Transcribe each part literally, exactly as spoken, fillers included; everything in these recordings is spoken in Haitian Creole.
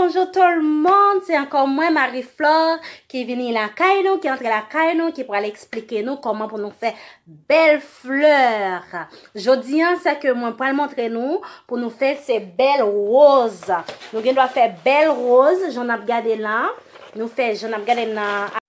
Bonjou tout moun, se ankò mwen, Marie Flore, ki vini lakay nou, ki antre lakay nou, ki pral eksplike nou kòman pou nou fè bèl flè. Jodi a, sa ke mwen pral montre nou pou nou fè, se bèl woz. Nou gen dwa fè bèl woz, jan n ap gade la. Nou fè jan n ap gade nan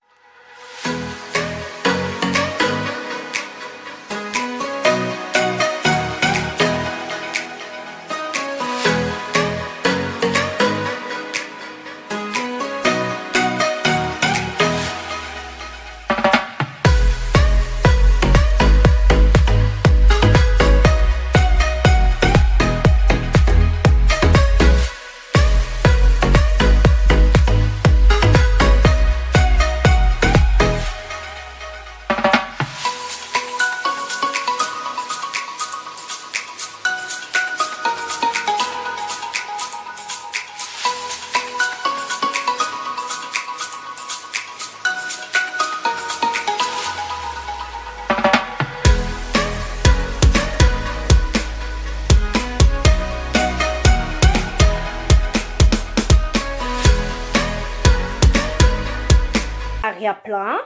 Arrière-plan,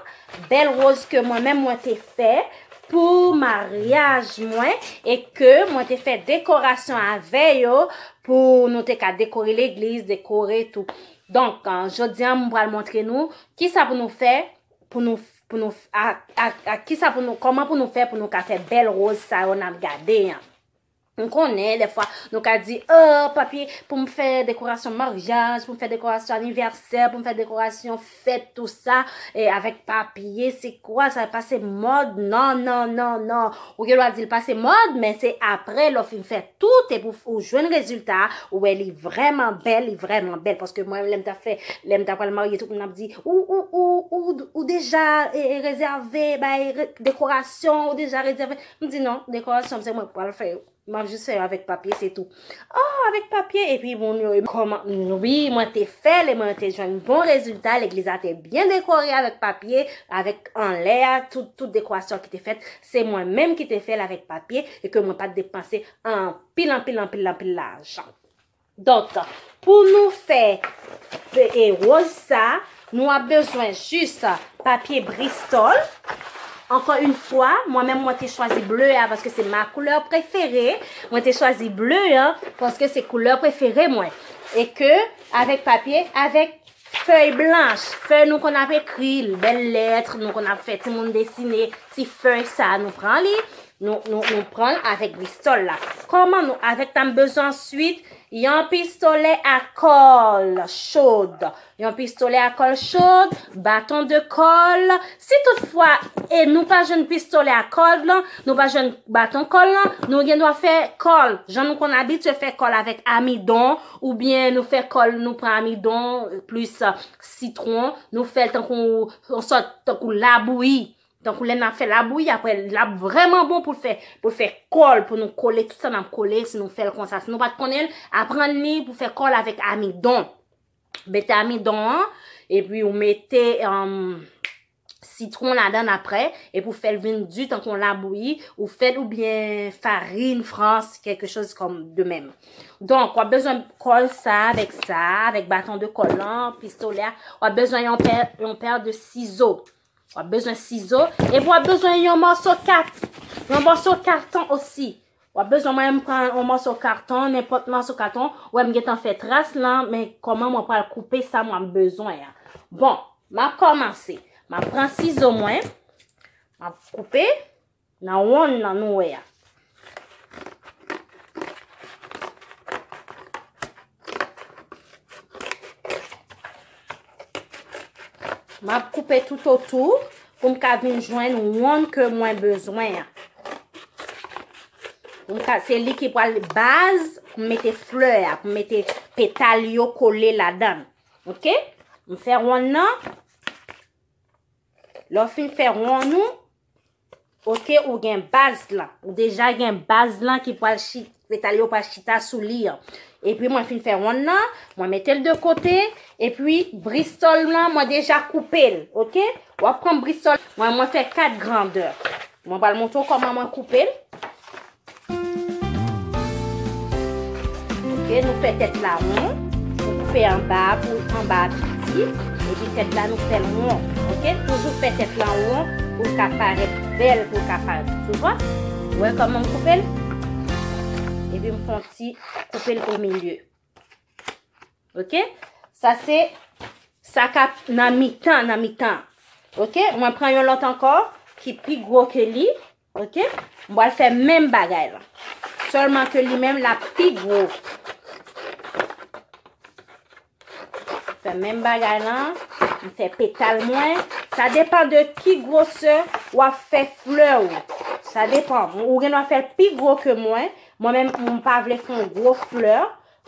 bèl woz ke mwen menm mwen te fè pou maryaj mwen e ke mwen te fè dekorasyon avè yo pou nou te ka dekore legliz, dekore tou. Donk, jodi a, mwen pral montre nou kisa pou nou fè, pou nou, pou nou, a, a, a, kisa pou nou, kòman pou nou fè pou nou ka fè bèl woz sa yo n ap gade an. M konnen, dèfwa, nou ka di, oh, papye, pou m fè dekorasyon maryaj, pou m fè dekorasyon anivèsè, pou m fè dekorasyon fèt, tou sa, e avèk papye, se kwa, sa pase mòd? Non, non, non, non. Ou gen dwa di l pase mòd, men se apre, lè w fin fè tout, epi w, ou jwenn rezilta, ou wè li vrèman bèl, li vrèman bèl. Paske mwen, lè m ta fè, lè m ta pral marye, tout moun ap di, ou, ou, ou, ou, ou deja, e, e, rezève, bay, re-, dekorasyon, ou deja rezève. M di, non, dekorasyon, se mwen k pral fè yo. M ap jis fè yo avèk papye, se tou. Oh, avèk papye, epi moun yo, kòman, wi, mwen te fè l, e mwen te jwenn bon rezilta, legliz la te byen dekore avèk papye, avèk anlè a, tout, tout dekorasyon ki te fèt, se mwen menm ki te fè l avèk papye, e ke mwen pa t depanse anpil, anpil, anpil, anpil lajan. Donk, pou nou fè, e, woz sa, nou ap bezwen jis papye bristòl. Ankò yon fwa, mwen menm mwen te chwazi ble a paske se ma koulè prefere. Mwen te chwazi ble a paske se koulè prefere mwen. E ke avèk papye, avèk fèy blanch, fèy nou konn ap ekri l, bèl lèt, nou konn ap fè timoun desine, ti fèy sa, nou pran li, nou, nou, nou pran l avèk bristòl la. Kòman nou, avèk sa m bezwen answit, yon pistolè a kòl chod. Yon pistolè a kòl chod, baton de kòl. Si toutfwa, e nou pa jwenn pistolè a kòl lan, nou pa jwenn baton kòl lan, nou gen dwa fè kòl. Jan nou konn abitye fè kòl avèk amidon, oubyen nou fè kòl, nou pran amidon, plis, e, sitwon, nou fè l tankou, yon sòt tankou labouyi. Tankou lè n ap fè labouyi, apre l ap vrèman bon pou fè, pou fè kòl, pou nou kole, tout sa n ap kole, si nou fè l konsa. Si nou pa t konnen l, aprann li pou fè kòl avèk amidon. Mete amidon an, epi ou mete, um, sitwon ladan l apre, epi ou fè l vin di tankou yon labouyi, ou fè l oubyen farin frans, quelque chose comme de même. Donk, w ap bezwen kòl sa avèk sa, avèk baton de kòl lan, pistolè a, w ap bezwen yon pè, yon pè de sizo. W ap bezwen sizo. Epi w ap bezwen yon mòso kat-, yon mòso katon osi. W ap bezwen, mwen, m pran yon mòso katon, nenpòt mòso katon. Ou wè m gentan fè tras lan, men kòman mwen pral koupe sa mwen bezwen an. Bon, m ap kòmanse. M ap pran sizo mwen. M ap koupe nan wonn nan nou wè a. M ap koupe toutotou pou m ka vin jwenn wonn ke mwen bezwen an. Pou m ka, se li ki pral baz pou m mete flè a, pou m mete petal yo kole ladan. Oke? M fè wonn nan. Lè w fin fè wonn ou, oke, ou gen baz lan. Ou deja gen baz lan ki pral chi-, petal yo pral chita sou li an. Epi mwen fin fè wonn nan, mwen mete l de kote, epi bristòl lan, mwen deja koupe l, oke? W ap pran bristòl, mwen, mwen fè kat grandè. Mwen pral montre w kòman mwen koupe l. Oke, nou fè tèt la won. koupe anba a pou anba a piti. Epi tèt la nou fè l won. Oke? Toujou fè tèt la won pou l ka parèt bèl, pou l ka parèt. Ou wè kòman m koupe l? Epi m fè yon ti koupe l o milye. Oke? Sa se sa k ap nan mitan, nan mitan. Oke? Mwen pran yon lòt ankò ki pi gwo ke li. Oke? M pral fè menm bagay la. Sèlman ke li menm la pi gwo. Fè menm bagay la. M fè petal mwen. Sa depann de ki gwosè w ap fè flè ou. Sa depann. Ou gen dwa fè l pi gwo ke mwen. Mwen menm, m pa vle fè yon gwo flè.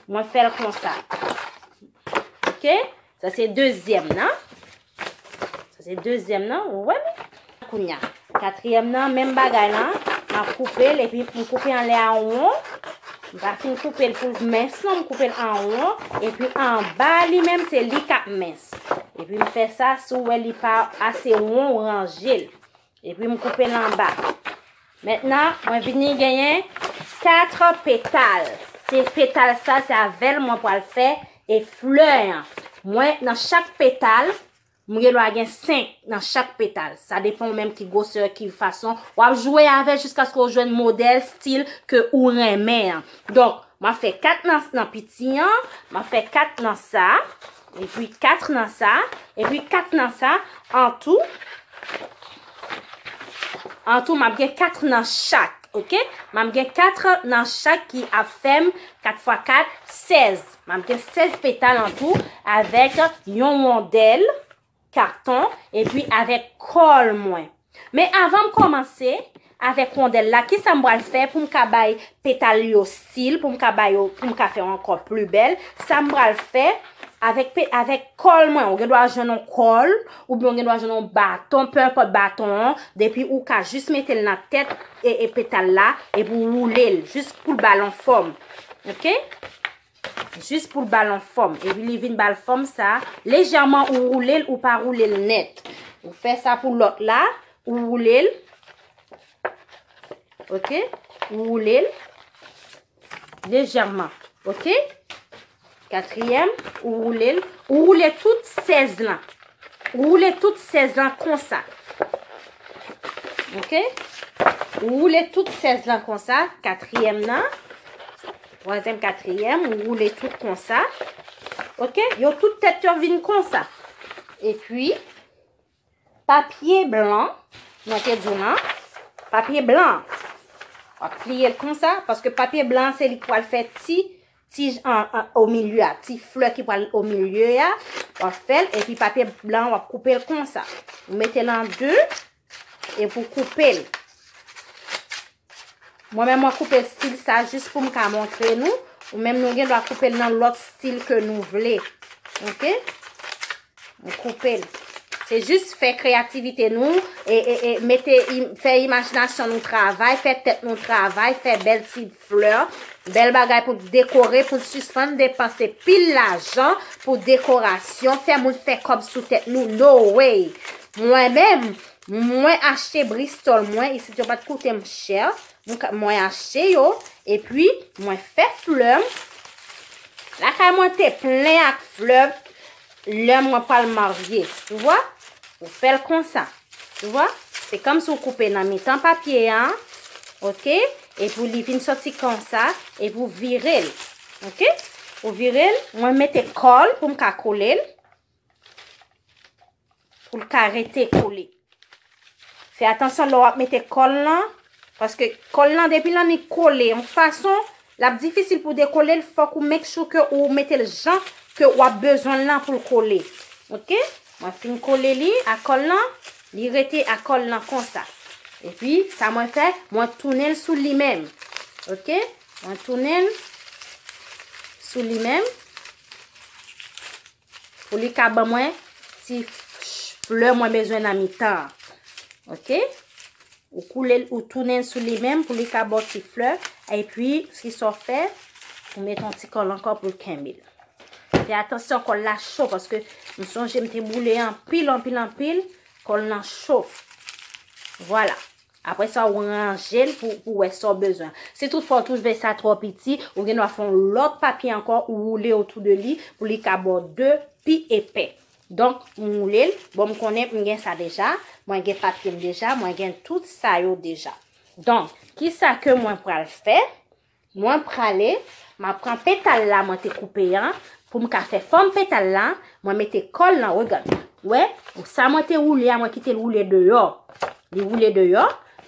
Mwen fè l konsa. Oke? Sa se dezyèm nan. Sa se dezyèm nan. Ou wè li? Kounya. Katriyèm nan, menm bagay la. M ap koupe l, epi m koupe anlè a won. M pa fin koupe l pou l mens non, m koupe l an won. Epi anba li menm, se li k ap mens. Epi m fè sa, si w wè li pa ase won, ou ranje l. Epi m koupe l anba. Mentnan, mwen vini genyen kat petal. Se petal sa, se avè l mwen pral fè e flè an. Mwen, nan chak petal, mwen gen dwa gen senk nan chak petal. Sa depann ou menm ki gwosè, ki fason. W ap jwe avè l jiskaske w jwenn modèl, stil ke ou renmen an. Donk, m ap fè kat nan, nan piti an, m ap fè kat nan sa, epi kat nan sa, epi kat nan sa, antou, antou, m ap gen kat nan chak, oke? M ap gen kat nan chak ki ap fè m kat fwa kat, sèz. M ap gen sèz petal antou avèk yon wondèl katon, epi avèk kòl mwen. Men avan m kòmanse avèk wondèl la, kisa m pral fè pou m ka bay petal yo stil, pou m ka bay yo, pou m ka fè yo ankò pli bèl? Sa m pral fè avèk pe-, avèk kòl mwen, ou gen dwa jwenn yon kòl, oubyen ou gen dwa jwenn yon baton, pe enpòt baton an, depi ou ka jis mete l nan tèt e, e petal la, epi ou woule l, jis pou l ba l yon fòm. Oke? Jis pou l ba l yon fòm. Epi li vin ba l fòm sa. Lejèman ou woule l, ou pa woule l nèt. Ou fè sa pou lòt la, ou woule l. Oke? Ou woule l lejèman. Oke? Katriyèm, ou woule l. Ou woule tout sèz lan. Ou woule tout sèz lan konsa. Oke? Ou woule tout sèz lan konsa. Katriyèm nan. Twazyèm, katriyèm, ou woule tout konsa. Oke? Yo tout tèt yo vin konsa. Epi, papye blan, mwen te di w lan, papye blan, w ap pliye l konsa, paske papye blan se li k pral fè ti, ti, an, an, o milye a, ti flè ki pral o milye a, w ap fè l, epi papye blan, w ap koupe l konsa. Ou mete l an de, epi w koupe l. Mwen menm, mwen koupe stil sa jis pou m ka montre nou. Ou menm, nou gen dwa koupe l nan lòt stil ke nou vle. Oke? Nou koupe l. Se jis fè kreyativite nou, e, e, e mete, im-, fè imajinasyon nou travay, fè tèt nou travay, fè bèl ti flè, bèl bagay pou dekore, pou sispann depanse pil lajan pou dekorasyon, fè moun fè kòb sou tèt nou. No way! Mwen menm, mwen achte bristòl mwen, isit yo pa t koute m chè. Mwen ka-, mwen achte yo, epi mwen fè flè m. Lakay mwen te plen ak flè lè mwen pral marye. Tu vois? Ou fè l konsa. Tu vois? Se kòmsi ou koupe nan mitan papye a. Oke? Epi li vin soti konsa, epi ou vire l. Oke? Ou vire l, mwen mete kòl pou m ka kole l. Pou l ka rete kole. Fè atansyon lè w ap mete kòl lan, paske kòl lan, depi l annik kole yon fason, l ap difisil pou dekole l, fòk ou make sure ke ou mete l jan ke w ap bezwen l lan pou l kole. Oke? Mwen fin kole li ak kòl lan, li rete ak kòl lan konsa. Epi, sa mwen fè, mwen tounen l sou li menm. Oke? Mwen tounen l sou li menm. Pou li ka ban mwen ti f-, flè mwen bezwen nan mitan an. Oke? Ou koule l, ou tounen l sou li menm pou li ka ba w ti flè. Epi, kisa w fè? Ou mete yon ti kòl ankò pou l kenbe l. Fè atansyon, kòl la cho, paske m sonje m te boule anpil, anpil, anpil. Kòl lan cho. Vwala. Apre sa, ou ranje l pou, pou wè sa w bezwen. Si toutfwa w twouve sa twò piti, ou gen dwa fè yon lòt papye ankò, ou woule otou de li pou li ka ba w de pi epè. Donk, m woule l. Bon, m konnen m gen sa deja. Mwen gen papye m deja. Mwen gen tout sa yo deja. Donk, kisa ke mwen pral fè? Mwen prale, m ap pran petal la mwen te koupe an, pou m ka fè fòm petal la, mwen mete kòl lan, regarde. Wè, sa mwen te woule a, mwen kite l woule deyò. Li woule deyò,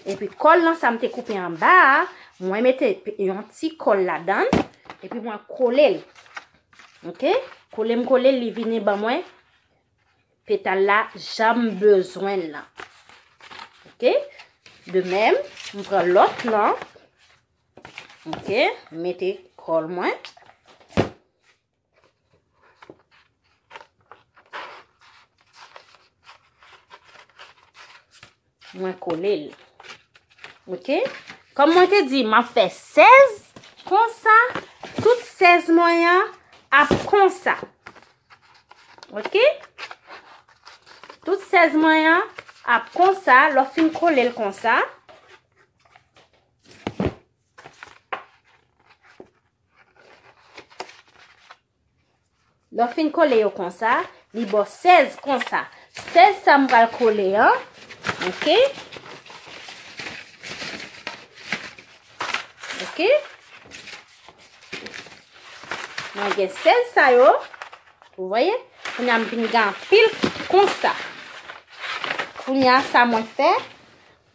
epi kòl lan sa m te koupe anba a, mwen mete yon ti kòl ladan l, epi mwen kole l. Ok? Kole m kole l, li vini ban mwen petal la jan m bezwen l lan. Ok? De menm, m pran lòt lan. Ok? M mete kòl mwen. Mwen kole l. Ok? Kòm mwen te di, m ap fè sèz konsa. Tout sèz mwen an ap konsa. Ok? Tout sèz mwen an ap konsa. Lè w fin kole l konsa, lè w fin kole yo konsa, li ba w sèz konsa. Sèz sa m pral kole an. Ok? Ok? Mwen gen sèz sa yo. Vous voyez? Kounye a m vin gen anpil konsa. Kounye a sa mwen fè,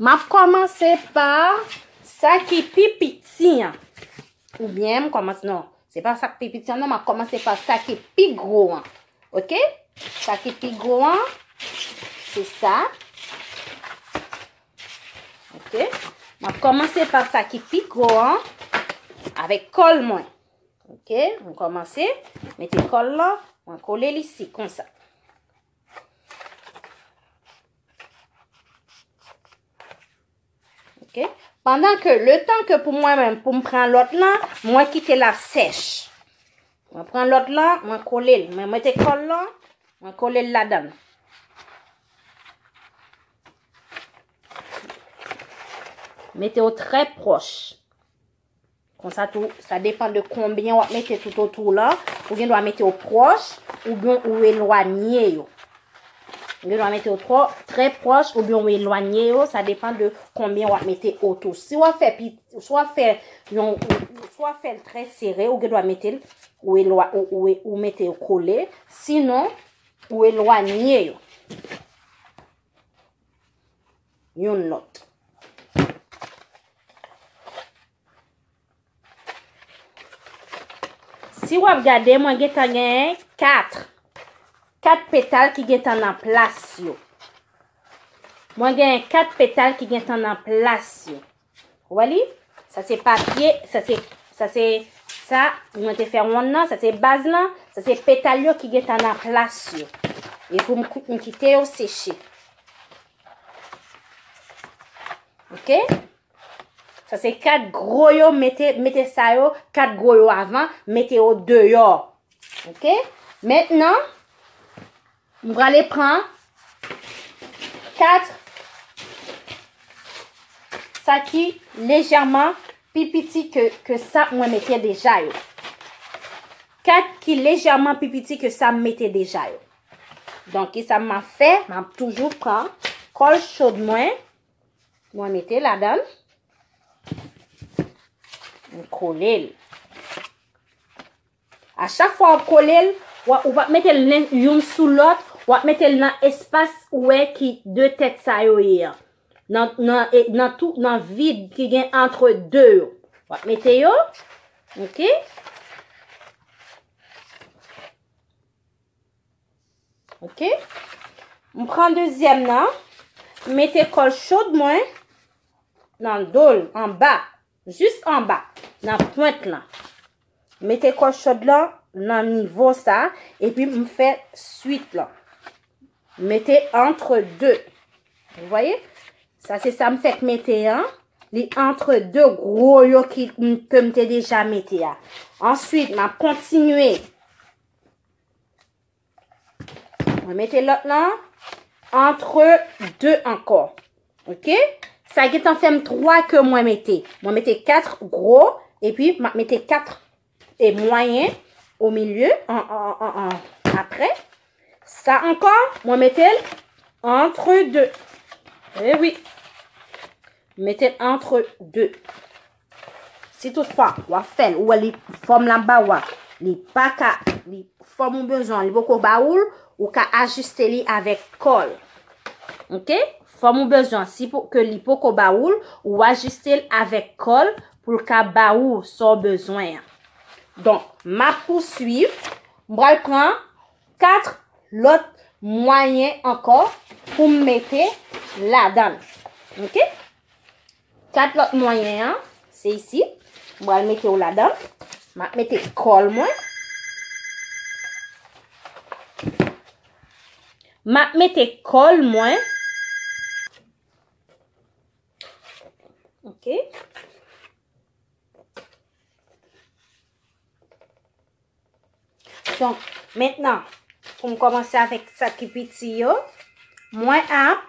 m ap kòmanse pa sa ki pi piti an. Oubyen m kòmanse, non, se pa sa ki pi piti an, non, m ap kòmanse pa sa ki pi gwo an. Ok? Sa ki pi gwo an, se sa. Ok? M ap kòmanse pa sa ki pi gwo an avèk kòl mwen. Ok? M kòmanse mete kòl lan, mwen kole l isi konsa. Ok? Pandan ke, letan ke pou mwen menm, pou m pran lòt lan, mwen kite l ap sèch. Mwen pran lòt lan, mwen kole l. Mwen mete kòl lan, mwen kole l ladan l. Mete yo trè pwòch. Konsa tou, sa depann de konbyen w ap mete tout otou lan. Ou gen dwa mete yo pwòch oubyen ou elwanye yo. Ou gen dwa mete yo twò, trè pwòch oubyen ou elwanye yo. Sa depann de konbyen w ap mete otou. Si w ap fè pi, si w ap fè yon, si w ap fè l trè sere, ou gen dwa mete l, ou elwa-, ou, ou, ou mete yo kole. Sinon, ou elwanye yo youn lòt. Si w ap gade, mwen gentan genyen kat, kat petal ki gentan nan plas yo. Mwen genyen kat petal ki gentan nan plas yo. Ou wè li? Sa se papye, sa se, sa se, sa mwen te fè wonn nan, sa se baz lan, sa se petal yo ki gentan nan plas yo. E pou m kou-, m kite yo seche. Ok? Sa se kat gwo yo, mete, mete sa yo, kat gwo yo avan, mete yo deyò. Ok? Mentnan, m prale pran kat sa ki lejèman pi piti ke, ke sa mwen mete deja yo. Kat ki lejèman pi piti ke sa m mete deja yo. Donk, kisa m ap fè? M ap toujou pran kòl chod mwen. Mwen mete ladan l. M kole l. A chak fwa w ap kole l, w ap, ou p ap mete l len youn sou lòt, w ap mete l nan espas ou wè ki de tèt sa yo ye an. Nan, nan, e, nan tou, nan vid ki gen antre de yo. W ap mete yo. Ok? Ok? M pran dezyèm nan, m mete kòl chod mwen nan do l, anba, jis anba, nan pwent lan. M mete kòl chod lan nan nivo sa, epi m fè swit lan. M mete entre deux. Vous voyez? Sa se sa m fèk mete an. Li entre deux gwo yo ki, ke m te deja mete a. Answit, m ap kontinye. Mwen mete lòt lan entre deux ankò. Ok? Sa gentan fè m twa ke mwen mete. Mwen mete kat gwo, epi m ap mete kat e mwayen o milye, an, an, an, an, apre. Sa ankò, mwen mete l entre deux. E wi. Mete l entre deux. Si toutfwa, w ap fè l, ou wè li, fòm l ap ba w a, li pa ka, li, fòm ou bezwen, li poko ba ou l, ou ka ajiste li avèk kòl. Oke? Fòm ou bezwen, si pou, ke li poko ba ou l, ou ajiste l avèk kòl pou l ka ba ou sa w bezwen an. Donk, m ap pouswiv, m pral pran kat lòt mwayen ankò pou m mete ladan l. Oke? Kat lòt mwayen an, se isi. M pral mete yo ladan. M ap mete kòl mwen. M ap mete kòl mwen. Oke. Donk, mentnan, pou m kòmanse avèk sa ki piti yo, mwen ap,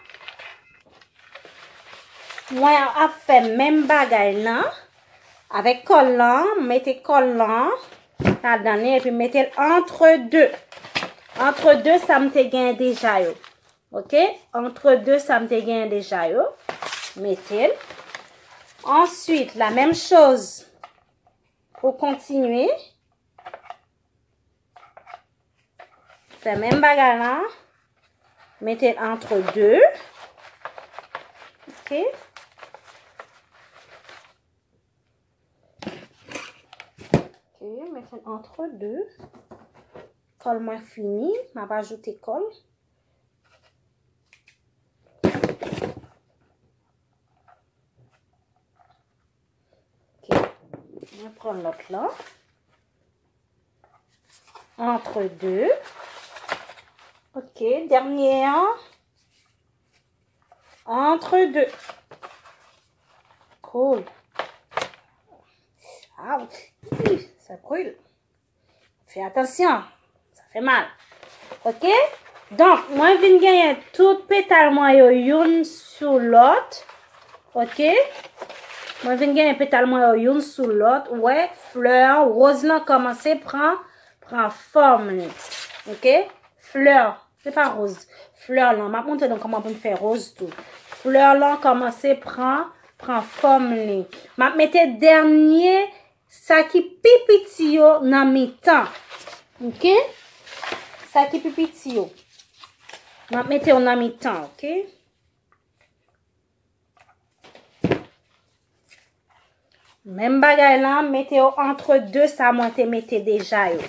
mwen ap fè menm bagay lan avèk kòl lan, m mete kòl lan ladan li, epi m mete l entre deux. Entre deux, sa m te genyen deja yo. Oke? Entre deux, sa m te genyen deja yo. Mete l. Answit, la menm choz pou kontinye. Fè menm bagay la. Mete l entre deux. Oke? Oke, mete l entre deux. Kòl mwen fini. M ap ajoute kòl. Oke. Mwen pran lòt lan. Entre deux. Oke, dènye an. Entre deux. Cool. Ouch. Ih, sa brûle. Fè atansyon. Sa fè mal. Oke? Donk, mwen vin genyen tout petal mwen yo youn sou lòt. Oke? Mwen vin genyen petal mwen yo youn sou lòt. Ou wè, flè woz lan kòmanse pran, pran fòm li. Oke? Flè, se pa woz. Flè lan, m ap montre nou kòman pou n fè woz tou. Flè lan kòmanse pran, pran fòm li. M ap mete dènye sa ki pi piti yo nan mitan. Oke? Sa ki pi piti yo. M ap mete yo nan mitan, oke? Menm bagay la, mete yo entre deux sa mwen te mete deja yo.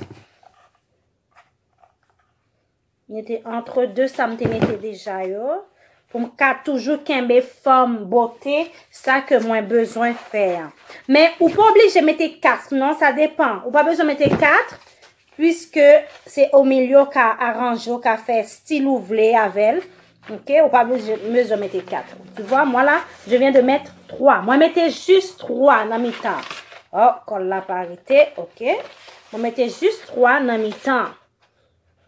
Mete entre deux sa m te mete deja yo. Pou m ka toujou kenbe fòm bote sa ke mwen bezwen fè an. Men ou pa oblije mete kat non, sa depan. Ou pa bezwen mete kat, puiske se o milye ou ka aranje, ou ka fè stil ou vle avè l. Oke, ou pa bezwen, bezwen mete kat. Tu vois, moi là, je viens de mettre trois. Mwen mete jis twa nan mitan. Oh, kòl la pa rete, oke. Mwen mete jis twa nan mitan.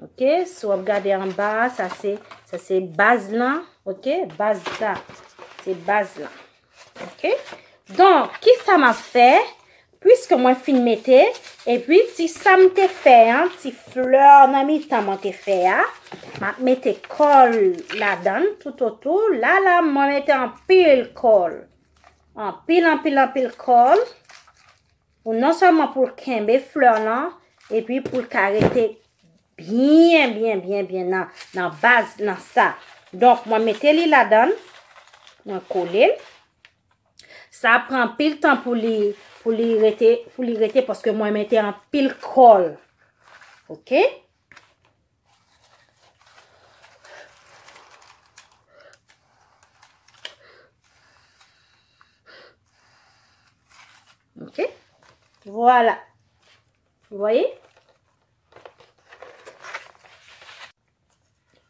Oke, si w ap gade anba a, sa se, sa se baz lan, oke, baz sa, se baz lan. Oke? Donk, kisa m ap fè? Puiske mwen fin mete, epi ti sa m te fè an, ti flè nan mitan mwen te fè a, m ap mete kòl ladan l toutotou. La, la, mwen mete anpil kòl. Anpil, anpil, anpil kòl. Pou non sèlman pou l kenbe flè lan, epi pou l ka rete byen, byen, byen, byen nan, nan baz, nan sa. Donk, mwen mete li ladan l, mwen kole l. Sa pran anpil tan pou li, pou li rete, pou li rete, paske mwen mete anpil kòl. Oke? Oke? Vwala. Vous voyez?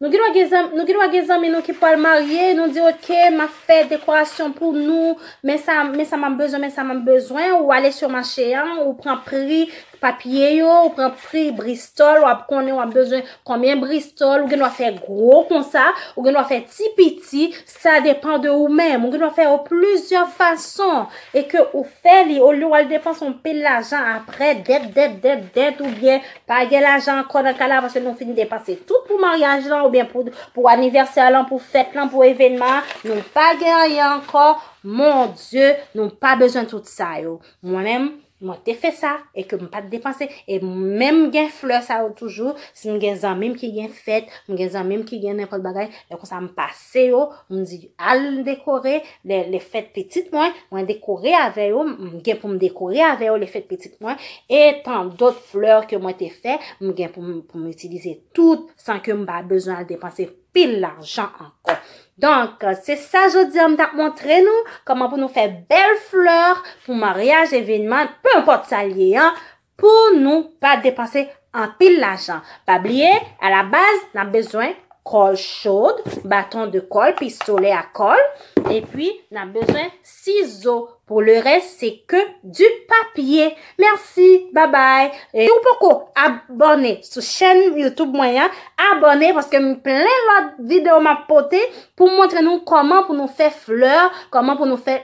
Nou gen dwa gen zanmi, nou gen dwa gen zanmi nou ki pral marye, nou di, "Ok, m ap fè dekorasyon pou nou, men sa, men sa m ap bezwen, men sa m ap bezwen." Ou ale sou mache an, ou pran pri papye yo, ou pran pri bristòl, w ap konnen w ap bezwen konbyen bristòl, ou gen dwa fè gwo konsa, ou gen dwa fè ti piti, sa depann de ou menm. Ou gen dwa fè yo plizyè fason, e ke ou fè li, olye w al depanse yon pil lajan apre, dèt, dèt, dèt, dèt, oubyen pa gen lajan ankò nan kay la paske nou fin depanse tout pou maryaj lan oubyen pou, pou anivèsè lan, pou fèt lan, pou evènman an. Nou pa gen anyen ankò. Mon Dye, nou pa bezwen tout sa yo. Mwen menm, mwen te fè sa e ke m pa t depanse. E menm gen flè sa yo toujou. Si m gen zanmi m ki gen fèt, m gen zanmi m ki gen nenpòt bagay, lè konsa m pase yo, m di, "Al dekore, lè, lè fèt pitit mwen, mwen dekore avè yo, m gen pou m dekore avè yo lè fèt pitit mwen." E tan dòt flè ke mwen te fè, m gen pou m, pou m itilize tout san ke m pa bezwen al depanse pil lajan ankò. Donk, se sa jodi a m t ap montre nou, kòman pou nou fè bèl flè pou maryaj, evènman, pe enpòt sa l ye an, pou nou pa depanse anpil lajan. Pa bliye, a la baz, n ap bezwen kòl chòd, baton de kòl, pistolè a kòl, epi n ap bezwen sizo. Pou le rès, se ke di papye. Mèsi, babay. E si w poko abòne sou chèn YouTube mwen an, abòne paske m plen lòt videyo m ap pote pou m montre nou kòman pou nou fè flè, kòman pou nou fè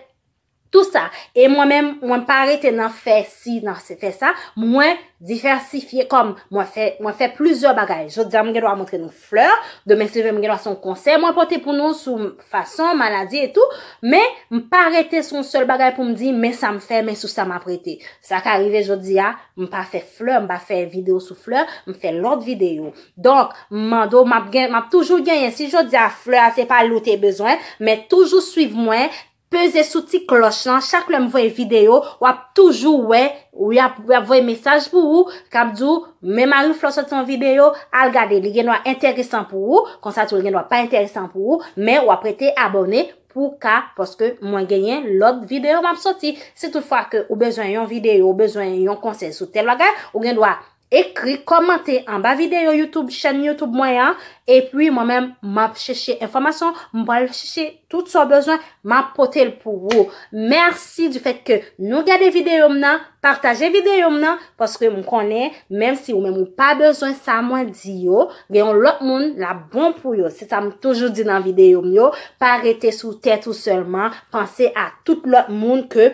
tout sa. E mwen menm, mwen pa rete nan fè si, nan se fè sa. Mwen divèsifye kòm mwen fè, mwen fè plizyè bagay. Jodi a, m gen dwa montre nou flè. Demen, si Dye vle, m gen dwa se yon konsèy mwen pote pou nou sou fason, maladi e tou. Men, m pa rete sou yon sèl bagay pou m di, "Men sa m fè, men sou sa m ap rete." Sa ka rive jodi a, m pa fè flè, m pa fè videyo sou flè, m fè lòt videyo. Donk, m mande w, m ap gen, m ap toujou genyen. Si jodi a flè a se pa li w te bezwen, men toujou swiv mwen, peze sou ti klòch lan, chak lè m voye videyo, w ap toujou wè, w ap, w ap voye mesaj pou ou, k ap di w, "Men Marie Flore sòti yon videyo, al gade, li gen dwa enteresan pou ou." Konsa tou, li gen dwa pa enteresan pou ou, men w ap rete abòne pou w ka, paske mwen genyen lòt videyo m ap sòti. Si toutfwa ke ou bezwen yon videyo, ou bezwen yon konsèy sou tèl bagay, ou gen dwa ekri, kòmante anba videyo YouTube, chèn YouTube mwen an, epi mwen menm, m ap chèche enfòmasyon, m pral chèche tout sa w bezwen, m ap pote l pou ou. Mèsi di fèt ke nou gade videyo m nan, pataje videyo m nan, paske m konnen, menm si ou menm ou pa bezwen sa mwen di yo, gen yon lòt moun l ap bon pou yo. Se sa m toujou di nan videyo m yo, pa rete sou tèt ou sèlman, panse a tout lòt moun ke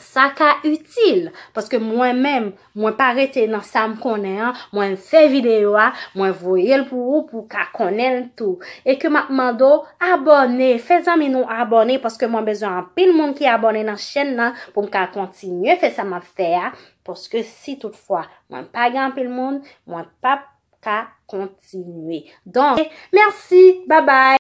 sa ka itil. Paske mwen menm, mwen pa rete nan sa m konnen an, mwen fè videyo a, mwen voye l pou ou, pou w ka konnen l tou. E ke m ap mande w abòne, fè zanmi nou abòne, paske mwen bezwen anpil moun ki abòne nan chèn nan pou m ka kontinye fè sa m ap fè a. Paske si toutfwa mwen pa gen anpil moun, mwen p ap ka kontinye. Donk, mèsi, babay.